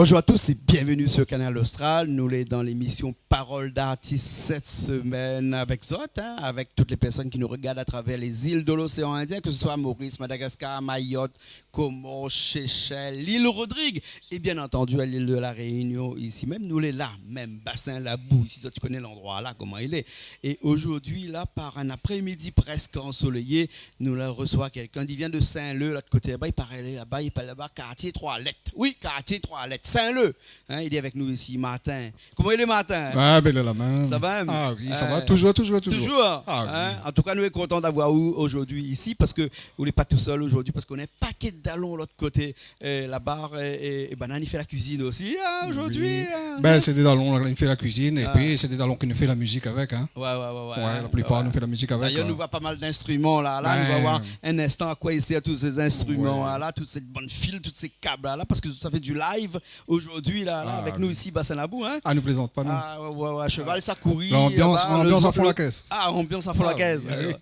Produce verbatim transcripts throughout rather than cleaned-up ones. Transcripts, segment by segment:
Bonjour à tous et bienvenue sur Kanal Austral. Nou lé dan lémisyon Parole d'artiste cette semaine avec zot, hein, avec toutes les personnes qui nous regardent à travers les îles de l'océan Indien, que ce soit Maurice, Madagascar, Mayotte, Comores, Seychelles, l'île Rodrigue et bien entendu à l'île de la Réunion, ici même. Nou lé la, même Bassin Labou, isi, zot i koné landroi la, koman i lé. Et aujourd'hui, là, par un après-midi presque ensoleillé, nou la resoi kèlkin, li vien de Saint-Leu, lot koté laba, i paré laba, i apèl laba Kartié Troi Lèt. Oui, Kartié Troi Lèt, Saint-Leu. Hein, li lé avèk nou isi, Martin. Koman i lé, Martin ? Ah, bèl la min. Sa va ? Ah oui, sa va, toujour, toujour, toujour. Toujour, hein ? Ah oui. An tou ka, nou lé kontan d'avoir ou aujourd'hui ici parske ou lé pa tousèl aujourd'hui, parske nou néna in pakèt dalon lot koté, euh, laba, é, é, é banna i fé la kuizine osi, hein, aujourd'hui, oui, hein. Ben, sé dé dalon la, i fé la kuizine, épi sé dé dalon ki nou fé la mizik avèk, hein. Ouais, ouais, ouais, ouais. Ouais, la plipar nou fé la mizik avèk, hein. D'ailleurs, nou voi pa mal d'instriman la, la, nou va voir in instan a koi i sèr tout sé instriman la, tout sé bann fil, tout sé kab la, la, parske sa fé du live aujourd'hui la, la, avèk nou isi, Bassin Labou, hein. Ah, nou plézant pa, non. Ah, ouais, ouais, ouais, cheval sa i kour laba, lanbians, lanbians a fon la kès. Ah, lanbians a fon la kès. Ah oui, oui.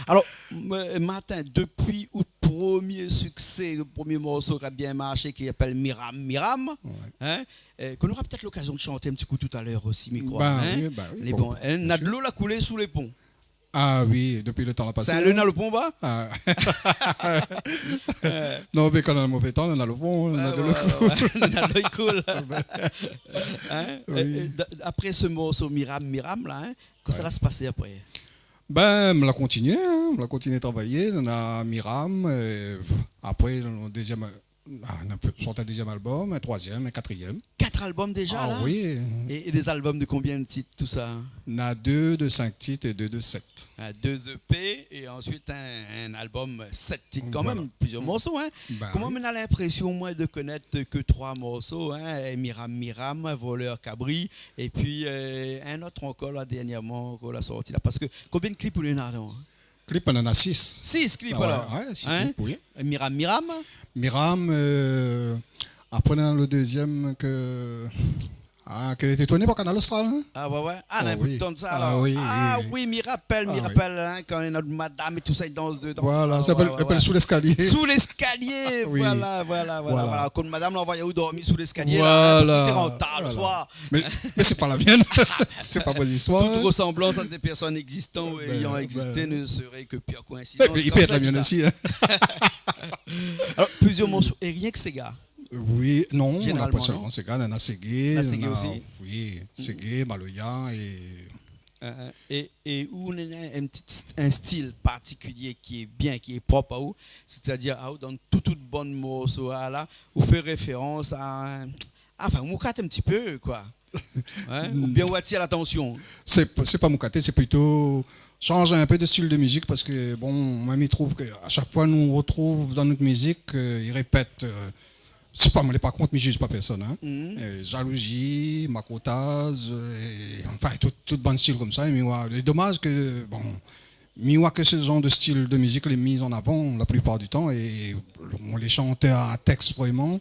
Alors, euh, Martin, depuis out promié suksé, le promié morso ki la bien marshé, ki apèl Miram Miram, hein, euh, ke nou nora pétèt lokazion de shanté in ti kou talèr osi, mi kroi, hein. Ben oui, ben oui, bon, bien sûr. Lé bon, hein, na dolo la koulé sou lé pon. Ah oui, depuis le temps la pasé, hein. Saint-Leu na lo pon, ba ? Ah. Non, mé kan néna mové tan, néna lo pon, néna dolo i koul. Ouais, ouais, ouais. Néna dolo i koul. Hein ? Oui. Euh, euh, d-, après ce morceau Miram Miram la, hein, kosa la pasé apré ? Ben, nou la kontinié, hein, nou la kontinié travay, nou néna Miram, euh, apré, nou, dézièm, ah, nou la fé sort in dézièm album, in troizièm, in katrièm. Quatre albums déjà, là ? Ah oui. Et, et des albums de combien de titres, tout ça ? Na dé de sink tit é dé de sèt. Ah, deux E P et ensuite un, un album sept titres quand même, plusieurs morceaux, hein. Voilà. Ben oui. Koman mi na l'inpression, moin, de koné ke troi morso, hein, Miram Miram, Volèr Kabri, épi, euh, in ot ankor, la, dernièrman, ke la sorti la. Parske konbien de clip ou néna, non ? Clip, nou néna sis. Sis clip, alor. Ah ouais, ouais, sis clip, oui. Hein ? Miram Miram. Miram, euh, apré, nou néna lo dézièm ke, ah, ke lété tourné par Kanal Austral, hein. Ah ouais, ouais. Ah, nou la pou tann sa, alor. Ah oui, oui, mi rapèl, mi rapèl, hein, kan néna madam é tout sa, i dans dedan. Voilà, sa i apèl Sous l'escalier. Sous l'escalier, voilà, voilà, voilà. Kan madam la anvoy aou dormi sou l'escalier, la, hein, parske té rann tar le soir. Mé, mé sé pa la mienne. Sé pa mon zistoir. Toute ressemblance à des personnes existant ou ayant existé ne serait que pure coïncidence. Mé i pé èt la mienne osi, hein. Alor, plizièr morso, é rienk séga. Oui, non, nou na pa sèlman séga, nou na ségé, nou na, oui, ségé, maloya é... Euh, euh, é, é ou néna in ti st-, in stil partikilié ki lé bien, ki lé prop aou, sétadir, aou, dan tout, tout bann morso, ah, la, ou fé référans a, anfin, ou moukat in ti pé, koi. Hein ? Oubien ou atir latansion ? Sé p-, sé pa moukaté, sé plito shanj in pé de stil de mizik parske, bon, moin, mi trouv ke a shak foi nou artrouv dan nout mizik, euh, i répèt, euh, sé pa, moin lé pa kont, mi jij pa pèrsone, hein. Euh, jalouzi, makotaz, euh, é, anfin, tout, tout bann stil konmsa. É mi oi, lé domaz ke, bon, mi oi ke se zanr de stil de mizik lé mi an avan la plipar du tan, é, bon, lé shantèr a tèks vréman,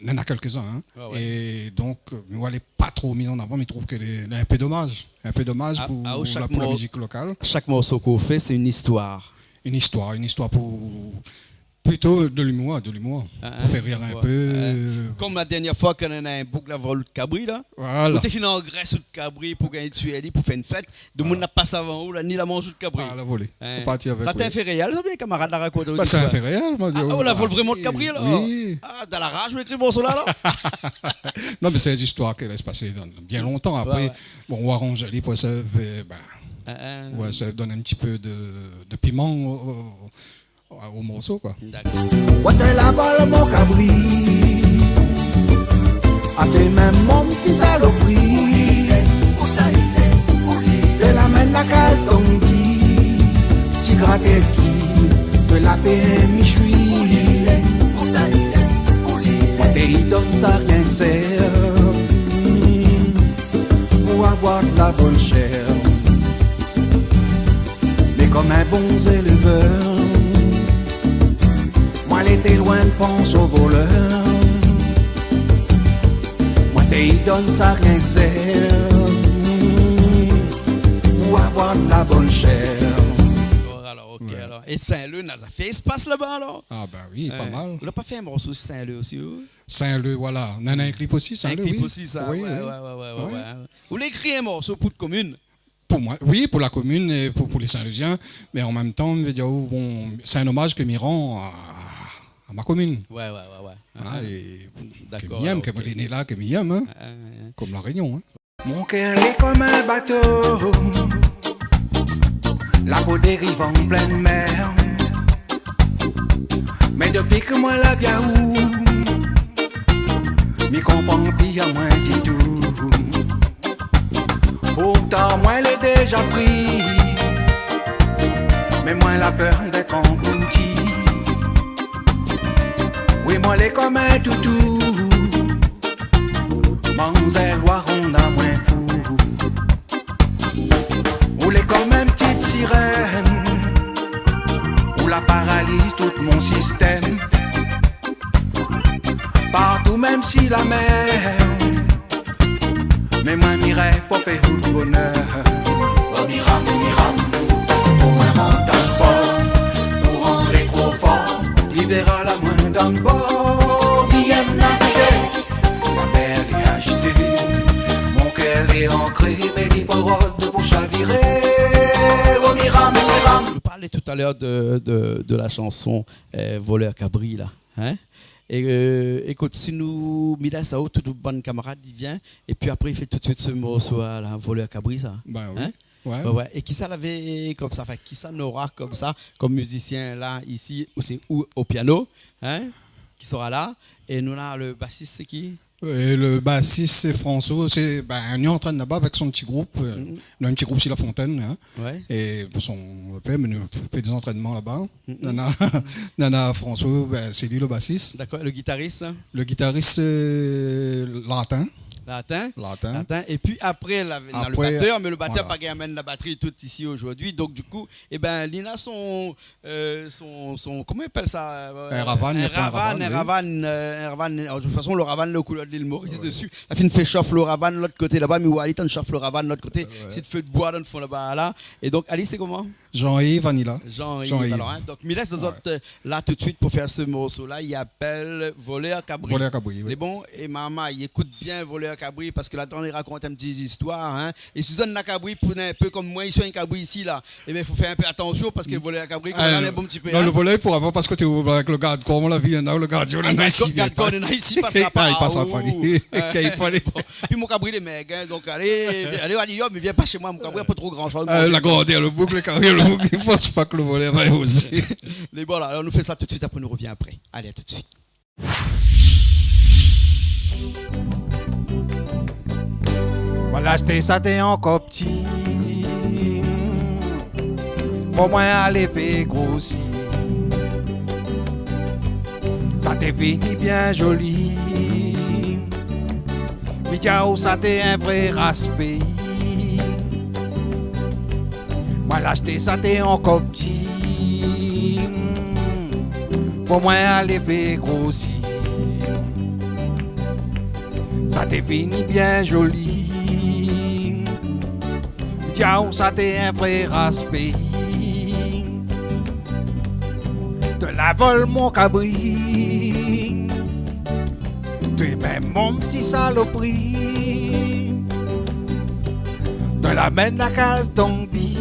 néna kèlkzin, hein. Ah ouais. É donk, euh, mi oi lé pa tro mi an avan, mi trouv ke lé, lé in pé domaz. In pé domaz pou la, pou la mizik lokal. Shak morso k'ou fé, sé in zistoir. In zistoir, in zistoir pou, plito de limour, de limour. Ah, pou fé rir in pé. Konm la dernièr foi kan néna in boug la vol out kabri, la. Voilà. Ou té fine angrès out kabri pou gingn tié ali, pou fé in fèt. Demoun la pas avan ou, la, ni la manz out kabri. Ah, la volé. Hein. Sa té in fé réèl, sa, oubien kamarad la rakont aou ? Ba, sé in fé réèl, moin, di, ah, ou la vol vréman out kabri, alor ? Oui. Ah, dan la raj ou ékri morso la, alor ? Non, mé sé in zistoir ke la pasé dan, bien lontan. Apré, bon, ou aranj ali pou sa, euh, ben, ou sa donn in ti pé de, de piman o, o, o morso, koi. Dakor. Ou té la vol mon kabri, a té mèm mon ti salopri. Té la amenn la kal tonbi, ti graté ki, té la fé in mishui. Ou té i donn sa rienk sèr pou avoir la bone shèr. Mé konm in bon zélvèr, moin lété loin de pans o volèr. Moin té i donn sa rienk sèr pou avoir la bone shèr. Bon, alor, ok, alor. É Saint-Leu, na zafèr i spas laba, alor ? Ah, ben oui, pa mal. Ou la pa fé in morso Saint-Leu osi, ou ? Saint-Leu, voilà. Nana in clip osi, Saint-Leu, oui. In clip osi, sa, oui, oui. Ou la ékri in morso pou out komine ? Pou moin, oui, pou la komine é pou, pou lé Saint-Leuzien. Mé an mèm tan, mi vé dir, bon, sé in omaz ke mi ran a, a mon komine. Ouais, ouais, ouais, ouais. Ah, é ke mi èm, ke moin lé né la, ke mi èm, hein. Kom La Rényon, hein. Mon kèr lé kom in bato la pou dériv an plin mèr. Mé dopi ke moin la vi aou, mi konpran pi amoin ditou. Pourtan moin lé déza pri, mé moin la pèr d'èt anglouti. Oui, moin lé kom in toutou, manzèl wa rann amoin fou. Ou lé kom in ti sirèn, ou la paraliz tout mon sistèm. Partou, mèm si la mèr, mé moin mi rèv pou fé out bonèr. Oh, mi ram, mi ram, pou moin rant dan por, kouran lé tro for. Livèr la moin dan bor, mi èm nagé. La mèr lé ajité, mon kèr lé ankré, mé li pa rod pou shaviré. Oh, mi ram, mi ram. Ou parl talèr de, de, de la shanson, euh, Volèr Kabri, la, hein ? É, euh, ékout, si nou, mi lès aou, tout bann kamarad i vien, épi apré i fé tout suit se morso-la, la, Volèr Kabri, sa. Ben oui. Hein ? Ouais. Ouais, ouais. É kisa lavé komsa, anfin, kisa nora komsa, kom mizisien la, isi, ou sé, ou o piano, hein, ki sera la, é nou néna le basis, sé ki ? É le basis, sé François, sé, ben, nou lé antrèn laba avèk son ti group, euh, nou néna in ti group si La Fontaine, hein. Ouais. É pou son, nou fé, mé nou fé dé zantrènman laba. Nana, nana François, ben, sé li le basis. Dakor, é le gitaris ? Le gitaris, euh, Latin. Latin. Latin. Latin. Épi apré, la, nana le batèr, mé le batèr la pa gingn amenn la batri tout isi zordi. Donk, di kou, é ben, li na son, euh, son, son, koman i apèl sa ? Euh, in ravan, in ravan, euh, in ravan. De tout fason, le ravan lé o koulèr de l'île Maurice desi. La fine fé shof le ravan lot koté laba, mi oi ali tann shof le ravan lot koté. Ouais. Sé de fé de boi dan le fon laba, la. É donk, ali, sé koman ? Jean-Yves Vanilla. Jean-Yves, alor, hein. Donk, mi lès azot, euh, la tout suit pou fé se morso-la, i apèl Volèr Kabri. Volèr Kabri, oui. Sé bon, é marmay, ékout bien Volèr Kabri, parske ladan i rakont in ti zistoir, hein. É si zot néna kabri, pou in pé kom moin, isi, in kabri isi, la, é ben, i fo fé in pé atansion, parske Volèr Kabri, euh, kan mèm, in bon ti pé, non, hein. Le volèr, pou avoir, parske té avèk le gard-kor, mon avi, hein, le gardien, nou néna isi, gard-kor, nou néna isi, i pasra pa. Ah, i pasra pa, li. Kan i fo alé. Bon. Pi mon kabri lé mèg, hein, donk alé, alé, alé, yo, mé vien pa shé moin, mon kabri la pa tro gran shoz. Euh, la gardèr, le boug, le kabri, le boug, i pans pa ke le volèr va ozé. Mé bon, la, alor nou fé sa tout suit, apré nou revien apré. Alé, a tout suit. Moin la ashté sa té ankor pti. Pou moin alé fé grosi. Sa té fini bien zoli. Mi di aou sa té in vré ras péi. Moin la ashté sa té ankor pti. Pou moin alé fé grosi. Sa té fini bien zoli. Mi di aou sa té in vré ras péi. Té la vol mon kabri. Té mèm mon ti salopri. Té la amenn la kaz Dongbi.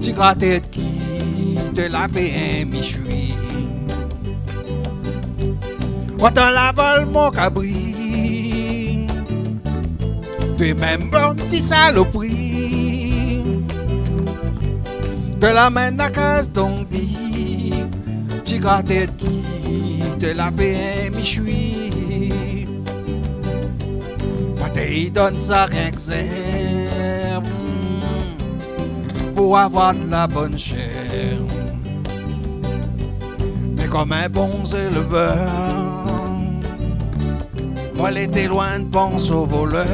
Ti gratèr ki té la fé in mishui. Otan la vol mon kabri. Té mèm bon ti salopri. Té la amenn la kaz Dongbi. Ti gratèr ki té la fé in mishui. Moin té i donn sa rienk zèrb. Pou avoir la bonn shèr. Mé kom in bon zélvèr, moin lété loin de pans o volèr.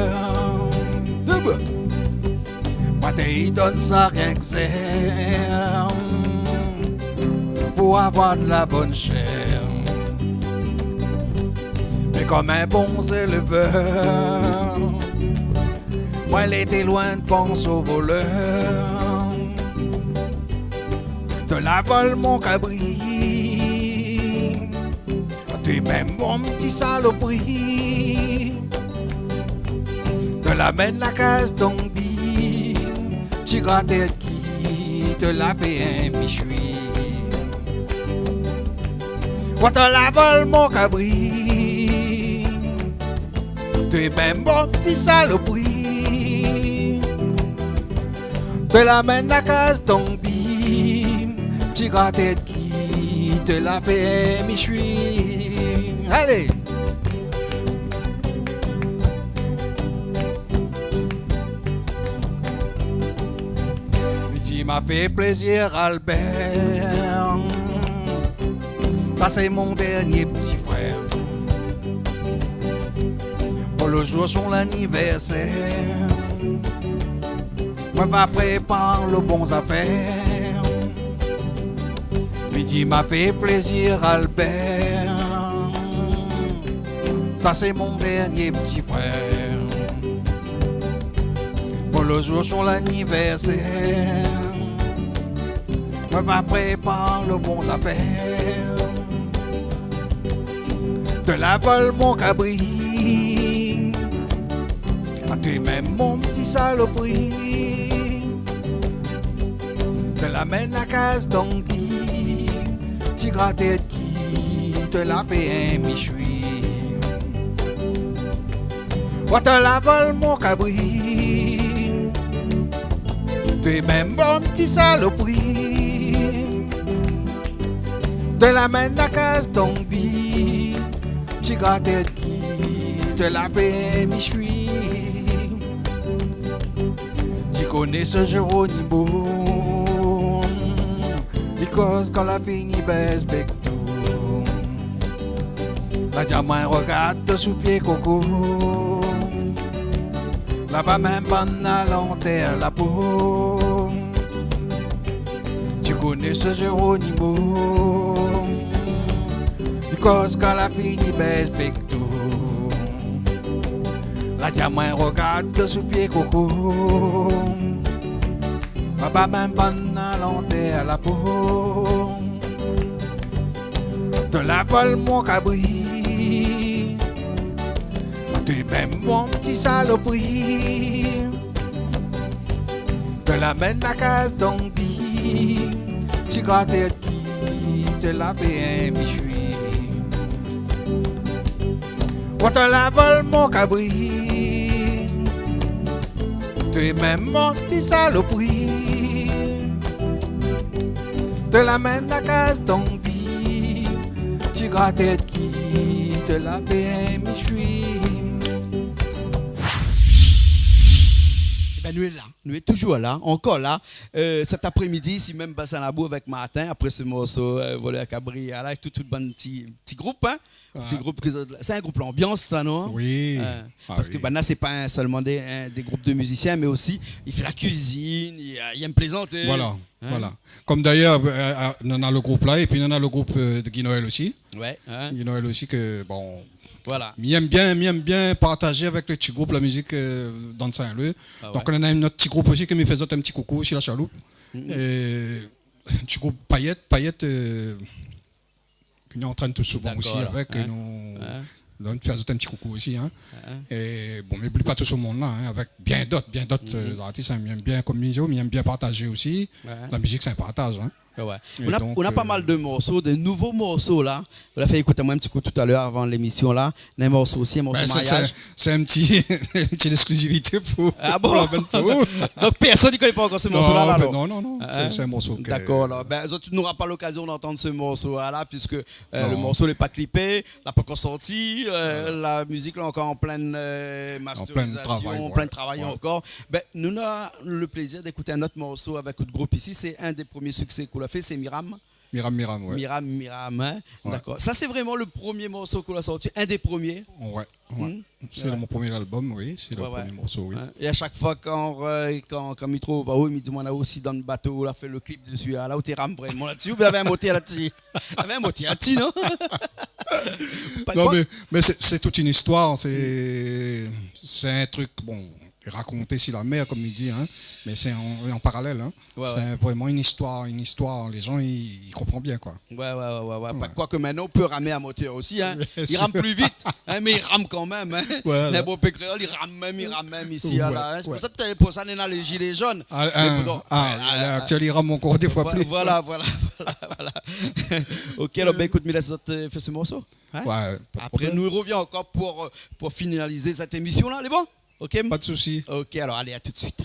Debout. Moin té i donn sa rienk zèrb. Pou avoir la bonn shèr. Mé kom in bon zélvèr, moin lété loin de pans o volèr. Té La vol mon kabri, té mèm mon ti salopri. Té la amenn la kaz Tongbi, ti gratèr ki té la fé in mishui. Wa, té la vol mon kabri, té mèm mon ti salopri. Té la amenn la kaz Tongbi, ti gratèr ki té la fé in mishui. Alé! Li di, ma fé plézir Albèr. Sa sé mon dernié ti frèr. Pou lo zour son lanivèrsèr, moin va prépar lo bon zafèr. Li di, ma fé plézir Albèr. Sa sé mon dernié ti frèr. Pou lo zour son lanivèrsèr, moin va prépar lo bon zafèr. Té la vol mon kabri, a té mèm mon ti salopri. Té la amenn la kaz Tongbi, ti gratèr ki té la fé in mishui. Wa, té la vol mon kabri, té mèm mon ti salopri. Té la amenn la kaz Tongbi, ti gratèr ki té la fé in mishui. Ti koné sé Géronimo, li koz kan la fini bès bèk tou. La di amoin, rogard dosou pié koko. Laba mèm bann la lantèr la po. Ti koné sé Géronimo, li koz kan la fini bès bèk tou. La di amoin, rogard dosou pié koko. Laba mèm bann la lantèr la po. Té la vol mon kabri, a té mèm mon ti salopri. Té la amenn la kaz Tongbi, ti gratèr ki té la fé in mishui. Wa, té la vol mon kabri, té mèm mon ti salopri. Té la amenn la kaz Tongbi, ti gratèr ki té la fé in mishui. Ében, nou lé la, nou lé touzour la, ankor la. Euh, sèt aprémidi, isi mèm Bassin Labou avèk Martin, apré se morso, euh, Volèr Kabri, la, avèk tout, tout bann ti, ti group, in. Ti group ke zot, sé in group lanbians sa, non ? Oui. Parske banna sé pa in, sèlman dé, in, dé group de mizisien, mé osi i fé la kuizine, i, i èm plézanté. Voilà, voilà. Kom dayèr, euh, euh, nou néna lo group la, épi nou néna lo group, euh, de Guy Noël osi. Wé. Guy Noël osi ke, bon, mi èm bien, mi èm bien partazé avèk lo ti group la mizik, euh, dan Saint-Leu. Donk nou néna in not ti group osi ke mi fé azot in ti koukou osi, La Chaloupe. É ti group Payet, Payet, euh, ke nou antrèn tout souvan osi avèk, nou, nou fé azot in ti koukou osi, in. É bon, mi oubli pa tout se moun la, in, avèk bien dot, bien dot, euh, artis, in, mi èm bien, kom mi di, mi èm bien partazé osi. La mizik sé in partaz, in. Wé. É nou na, donk, nou na pa mal de morso, de nouvo morso la. Ou la fé ékout amoin in ti kou talèr avan lémision la. Néna in morso osi, in morso mariaz. Bin, sé, sé, sé in ti, in ti léksklizivité pou, pou la band, pou ou. Ah bon ? Donk pèrsone i koné pa ankor se morso la, la, alor ? Non, non, non. Sé, sé in morso ke... Dakor, alor. Bin, zot nora pa lokazion antann se morso la, piske, euh, lo morso lé pa klipé, la pankor sorti, euh, la mizik lé ankor an plin, euh, masterizasyon, an plin travay ankor. Bin, nou na lo plézir d'ékout in not morso avèk out group isi. Sé in dé promié siksé k'ou la fé, sé Miram. Miram, Miram, wé. Miram, Miram, in. Dakor. Sa sé vréman lo promié morso k'ou la sorti, in dé promié. Wé, wé. Sé mon promié album, oui, sé lo promié morso, oui. É a shak foi kan, euh, kan, kan mi trouv aou, mi di, moin la osi dan bato, ou la fé lo klip dési, a la ou té ram vréman la dsi, ou lavé in motèr la dsi. Lavé in motèr la dsi, non ? Non, mé, mé sé, sé tout in istoir, sé, C'est un truc, bon, raconté sur la mer, comme il dit, hein, mais c'est en, en parallèle, hein. Ouais, c'est ouais. Vraiment une histoire, une histoire, les gens, ils, ils comprennent bien, quoi. Ouais, ouais, ouais, ouais, ouais. Ouais. Quoique maintenant, on peut ramer à moteur aussi, hein. Bien sûr. Il rame plus vite, hein, mais il rame quand même, hein. Voilà. N'importe quel, il rame même, il rame même ici, ouais, là, hein. C'est pour ça, peut-être pour ça, on a les gilets jaunes. Ah, mais ah, bon, ah, ouais, à l'heure actuelle, il rame encore des fois plus. Voilà, voilà, voilà, voilà. Ok, alors, ben, écoute, Milas, euh, fais ce morceau. Hein ? Ouais, pas de problème. Après, nous revenons encore pour, euh, pour finaliser cette émission-là, lé bon ? Ok ? Pas de souci. Ok, alors, allez, à tout de suite.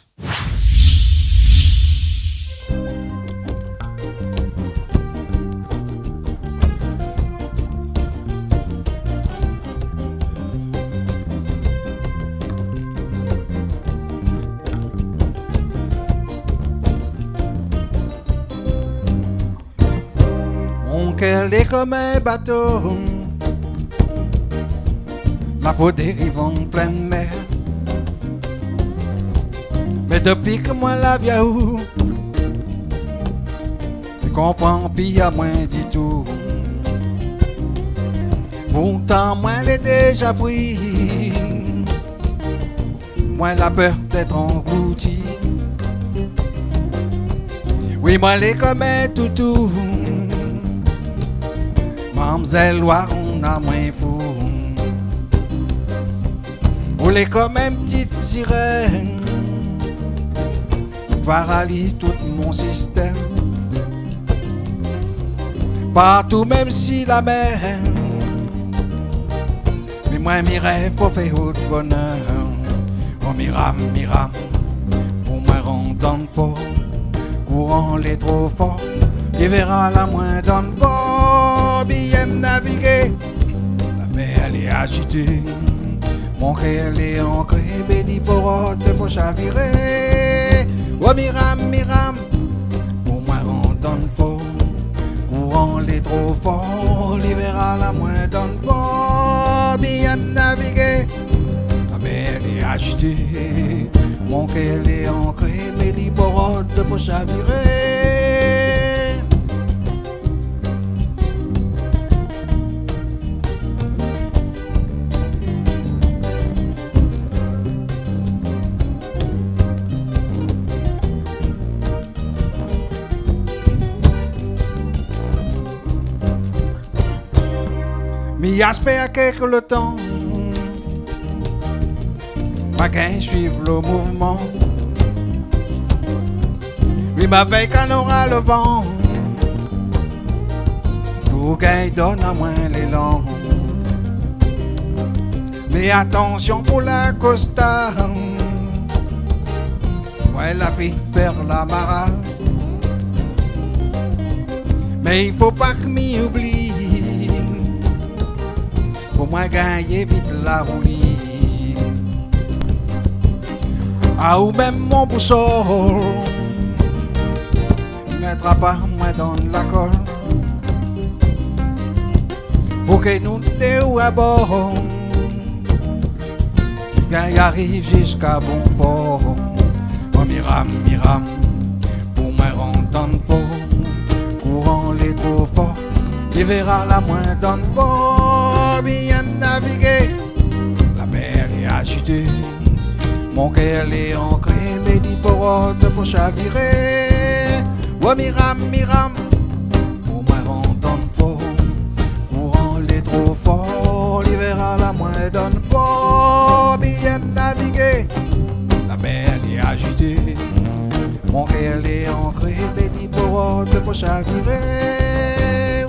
Mon kèr lé konm in bato, la fo dériv an plin mèr. Mé dopi ke moin la vi aou, mi konpran pi amoin ditou. Pourtan moin lé déza pri. Moin la pèr d'èt anglouti. Oui, moin lé konm in toutou. Mamzèl, wa rann amoin fou. Ou lé konm in ti sirèn. Paraliz tout mon sistèm. Partou, mèm si la mèr. Mé moin mi rèv pou fé out bonèr. Oh, mi ram, mi ram, pou moin rant dann por. Kouran lé tro for, li vèra la moin dann por. Mi yèm navigé, la mèr lé azité. Mon kèr lé ankré, mé li port pou shaviré. Oh, mi ram, mi ram, pou moin rant dann por. Kouran lé tro for, li vèra la moin dann por. Mi yèm navigé, la mèr lé azité. Mon kèr lé ankré, mé li port pou shaviré. Mi aspèr kèk lo tan, ma gingn suiv lo mouvman. Oui, ma vèy kan nora lo van, pou gingn donn amoin lélan. Mé atansion pou la kosta, moin la fé pèr la mara. Mé i fo pa ke mi oubli, pou moin gingn évit la rouli. Aou mèm mon bousol, mèt pa moin dann la kol. Pou ke nou dé ou abor, i gingn ariv ziska bon por. Oh, mi ram, mi ram, pou moin rant dann por. Kouran lé tro for, li vèra la moin dann por. Mi yèm navigé, la mèr lé azité. Mon kèr lé ankré, mé li port pou shaviré. Oh, mi ram, mi ram, pou moin rant dann por. Kouran lé tro for, li vèra la moin dann por. Mi yèm navigé, la mèr lé azité. Mon kèr lé ankré, mé li port pou shaviré.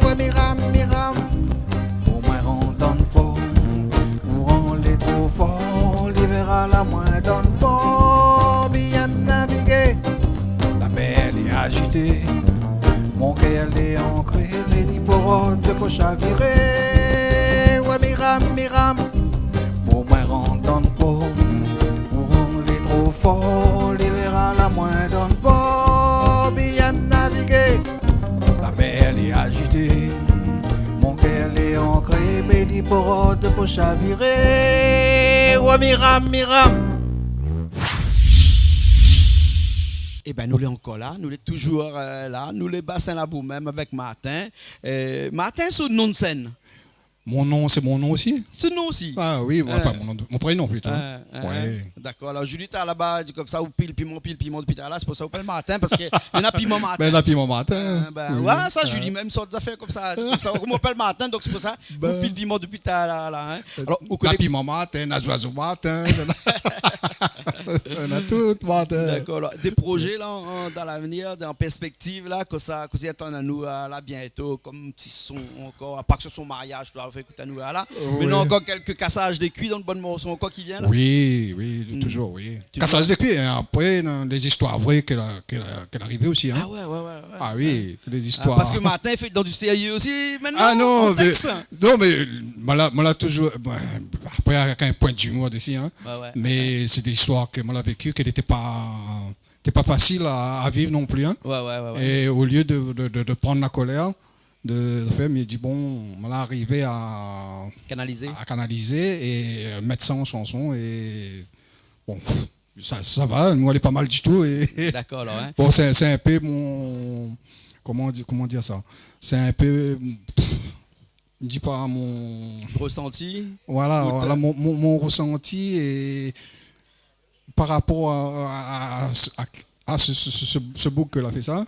Oh, mi ram, mi ram, pou moin rant dann por. Kouran lé tro for, li vèra la moin dann por. Mi yèm navigé, la mèr lé azité. Mon kèr lé ankré, mé li port pou shaviré. Ouais, mi ram, mi ram, pou moin rant dann por. Kouran lé tro for, li vèra la moin dann por. Mi yèm navigé, la mèr lé azité. Mon kèr lé ankré, mé li port pou shaviré. Ouais, mi ram, mi ram. Ében, nou lé ankor la, nou lé toujour, euh, la, nou lé Basin Labou mèm avèk Martin. Euh, Martin, sou non de sèn. Mon nom, sé mon nom osi. Sé non osi. Ah oui, bon, anfin, mon nom de, mon prénom plito, hein. Hein, hein, hein. Dakor. Alor, Julie, talèr la-ba, di konmsa, ou pil piman, pil piman dopi talèr la, sé pou sa ou apèl Martin, parske néna piman Martin. Bin, néna piman Martin. Hein, bin, oui, sa, Julie mèm sort zafèr konmsa, konmsa, koman ou apèl Martin, donk sé pou sa, ou pil piman dopi talèr la, hein. Alor, ou koné piman Martin, na zoizo Martin, na tout Martin. Dakor, alor, dé projé la, an, an, dan lavnir, an pèrspèktiv la, kosa, kosa i atann anou, euh, la, biento, konm ti son ankor, apar ke son mariaz, ou la fé ékout anou la. Oui. Mé néna ankor kèlk kasaz de kui dan le bann morso ankor ki vien la. Oui, oui, touzour, oui. Touzour. Kasaz de kui, hein, apré, néna dé zistoir vré ke la, ke la, ke la arivé osi, hein. Ah ouais, ouais, ouais, ouais. Ah oui, dé zistoir. Ah, parske Martin i fé dan du sérieux osi, mintnan, an tèks. Ah non, mé, non, mé, moin la, moin la touzour, bon, apré, avèk in poin d'imour dési, hein. Ouais, ouais. Mé sé dé zistoir ke moin la véki, ke lété pa, té pa fasil a, a viv non pli, hein. Ouais, ouais, ouais, ouais. É olié de, de, de, de pran la kolèr, de fèr, mi di, bon, moin la arivé a kanalizé. A kanalizé é, euh, mèt sa an shanson é, bon, sa, sa va, nou alé pa mal ditou é... Dakor, alor, hein. Bon, sé, sé in pé mon, koman di, koman dir sa ? Sé in pé, pff, di pa mon resanti. Voilà, voilà, mon, mon, mon resanti é par rapor a, a, a, a, a se, se, se, se, se boug ke la fé sa,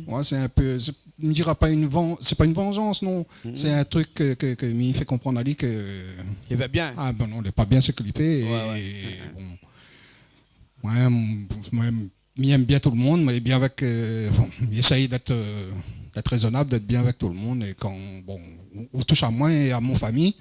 moin, sé in pé, sé, mi dira pa in van-, sé pa in vanzans, non. Sé in trik ke, ke, ke mi fé konprann ali ke... Li fé pa bien. Ah, bin non, lé pa bien sak li fé, é bon. Ouais, ouais. Moin, moin, mi èm bien tout le moun, mé bien avèk, euh, bon, mi éséy d'èt, euh, d'èt rézonab, d'èt bien avèk tout le moun, é kan, bon, ou, ou toush amoin é a mon fami,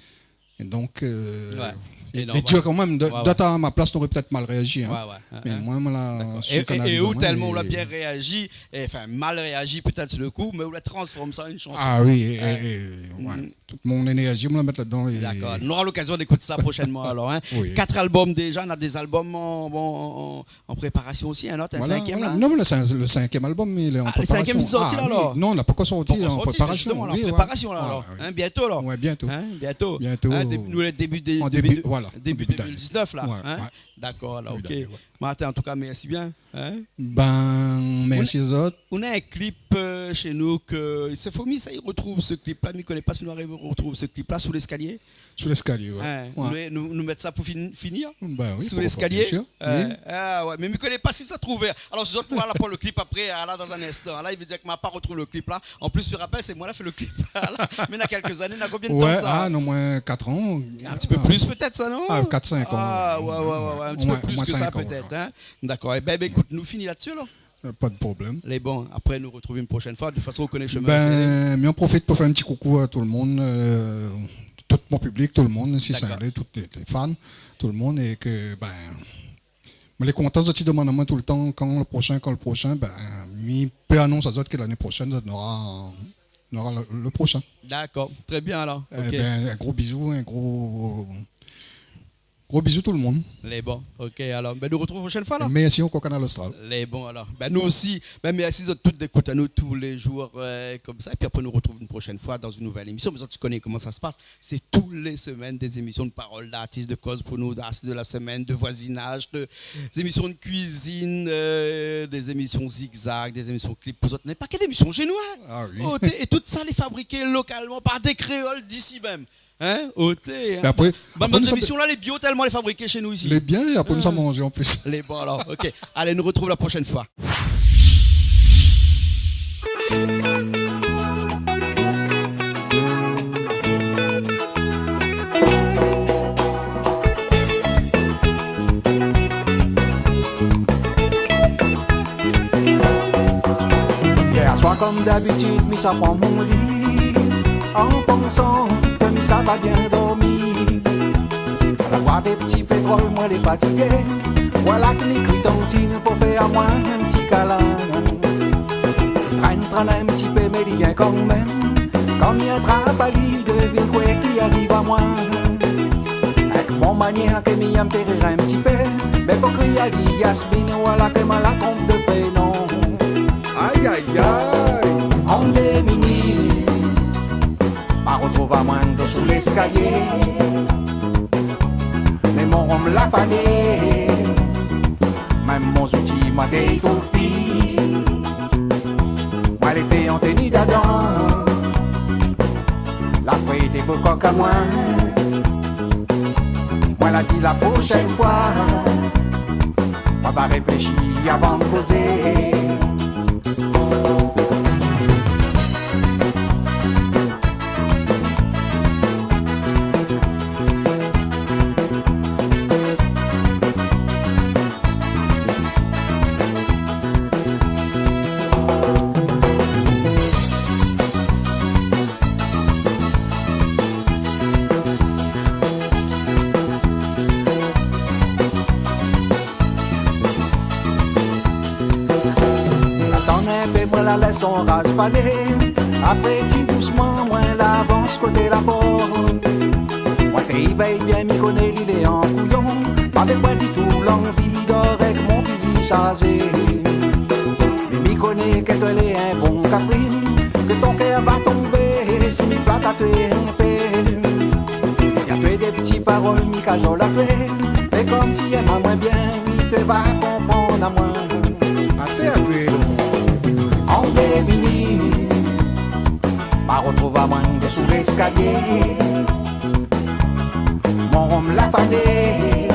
é donk, euh, lé dir kan mèm, de, d'èt a ma plas, noré pétèt mal réazi, hein. Ouais, ouais, hein. Mé moin, moin la su kanalizé amoin. Dakor. É, é, é ou, tèlman ou la bien réazi, é, anfin, mal réazi pétèt su le kou, mé ou la transform sa an in shanson. Ah oui, é, é, ouais. Tout mon énèrzi, moin la mèt ladan é... Dakor. Nou nora lokazion d'ékout sa proshènman alor, hein. Oui. Kat albom déza, néna dé albom an, an, an, an préparasion osi, in ot, in sinkièm la. Voilà, voilà. Non, mé le cin-, le cinquième album, il est en préparation. Ah, le cinquième lé sorti la, alor ? Ah oui, non, la pankor sorti, lé an préparasion. Pankor sorti, zistoman, la, an préparasion la, alor. Voilà, oui. Hein, bientôt alor. Ouais, bientôt. Hein, bientôt. Bientôt. Hein, dé-, nou lé début dé-, début dé-, voilà, début début d'année. Début deux mille dix-neuf la, hein. Ouais, ouais. Dakor, alor, OK. Début d'année, ouais. Martin, an tou ka, mèrsi bien, hein. Bin, mèrsi azot. Ou néna in klip, euh, shé nou ke, sé fo mi sa i retrouv se klip la, mi koné pa si nou ariv retrouv se klip la, Sou leskalié. Sou leskalié, ouais. Hein, nou, nou, nou mèt sa pou fin-, finir. Bin oui, poukoi pa, bien sir. Sou leskalié. Oui. Ah ouais, mé mi koné pa si sa trouvé. Alor, zot i voi la pou le klip apré, ah, la, dan in instan. La, i vé dir ke ma pa retrouv le klip la. An plis, mi rapèl, sé moin la fé le klip la. Mé néna kèlk zané, néna konbien d'tan de sa ? Ouais, ah non, moin kat an. In ti pé plis pétèt sa, non ? Ah, kat, sink an. Ah ouais, ouais, ouais, ouais, in ti pé plis ke sa pétèt, hein. Moin, moin sink an, ouais. Dakor. É bin, bin, ékout, nou fini la-dsi alor. Euh, pa de problèm. Lé bon, apré nou retrouv in proshèn foi. De tout fason, ou koné le shemin. Bin, mi an profit pou fé in ti koukou a tout le moun, euh, tout mon piblik, tout le moun, si sa lé, tout lé, lé fan, tout le moun, é ke, bin, moin lé kontan, zot i demann amoin toultan, kan le proshin, kan le proshin, bin, mi pé anons azot ke lané proshèn, zot nora, nora le, le proshin. Dakor, trè bien alor. OK. Eh bin, in gro bizou, in gro Gro bizou tout le moun. Lé bon, OK, alor, bin, nou retrouv proshèn foi la. É mèrsi ankor Kanal Austral. Lé bon, alor. Bin, nou osi, bin, mèrsi zot tout d'ékout anou tou lé zour, euh, konmsa. Épi apré, nou retrouv in proshèn foi dan in nouvèl émision. Mé zot i koné koman sa i spas. Sé tou lé semèn dé zémision de parol d'artis, de koz pou nou, d'artis de la semèn, de voizinaz, de, dé zémision de kuizine, euh, dé zémision zigzag, dé zémision klip pou zot. Néna in pakèt d'émision shé nou, hein. Ah oui. Oh, té, é tout sa lé fabriké lokalman par dé kréol d'isi mèm. Hein ? Oté, hein. É apré, bann, apré bann nou sa émision la, lé bio tèlman lé fabriké shé nou isi. Lé bien, é apré nou sa manzé an plis. Lé bon alor, OK. Alé, nou retrouv la proshèn foi. Yèr soir, konm dabitid, mi sa pran mon li, an pansan ke mi sa va bien dormi. La voir dé ti pétrol, moin lé fatigé. Voilà ke mi kri tantine pou fé amoin in ti kalin. Li trène, trène in ti pé, mé li vien kan mèm. Kan mi atrap ali, devine koué ki ariv amoin. Èk mon manièr ke mi èm fé rir in ti pé, mé pou kri ali Yasmine, voilà ke ma la tronp de prénom. Ay, ay, ay. An dé minit, ma retrouv amoin dosou leskalié. Mé mon rom la fané, mèm mon zouti, ma té i trouv pi. Moin lété an teni d'Adan. La foué té Kok amoin, moin la di la proshèn foi, moin va réfléshi avan kozé. Atann inpé, moin la lès son raz fané. Apré, ti dousman, moin la avans koté la port. Moin té i vèy bien, mi koné li lé an kouyon. Pa bézoin ditou lanvi dor èk mon fizi sharzé. Mé mi koné ke toi lé in bon kaprin, ke ton kèr va tonbé si mi flat atoué inpé. Di atoué dé ti parol, mi kazol atoué. É kom ti èm amoin bien, oui, toi va konprann amoin. Asé atoué, an dé minit, ma rotrouv amoin désou léskalié. Mon rom la fané,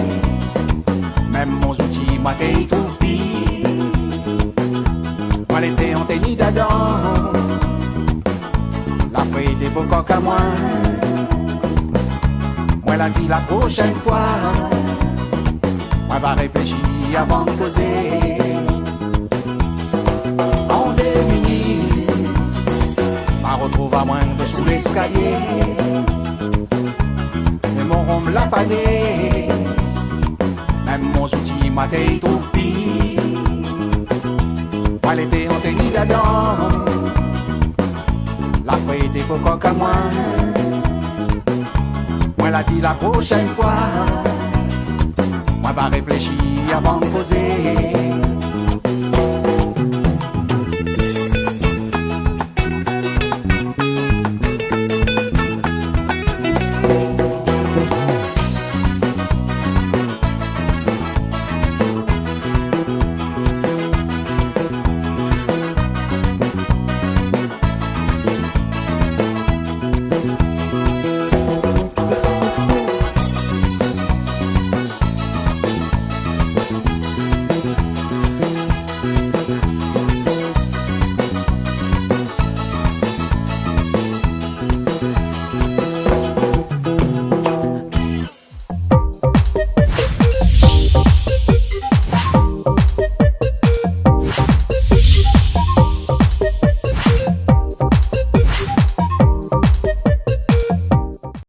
mèm mon zouti, moin té i trouv pi. Moin lété an teni dadan, la fré té pou kok amoin. Moin la di la proshèn foi, moin va réfléshi avan kozé. An dé minit, ma rotrouv amoin désou léskalié. Mé mon rom la fané, mèm mon zouti, moin té i trouv pi. Moin lété an teni dadan, la fré té pou kok amoin. Moin la di la proshèn foi, moin va réfléshi avan kozé.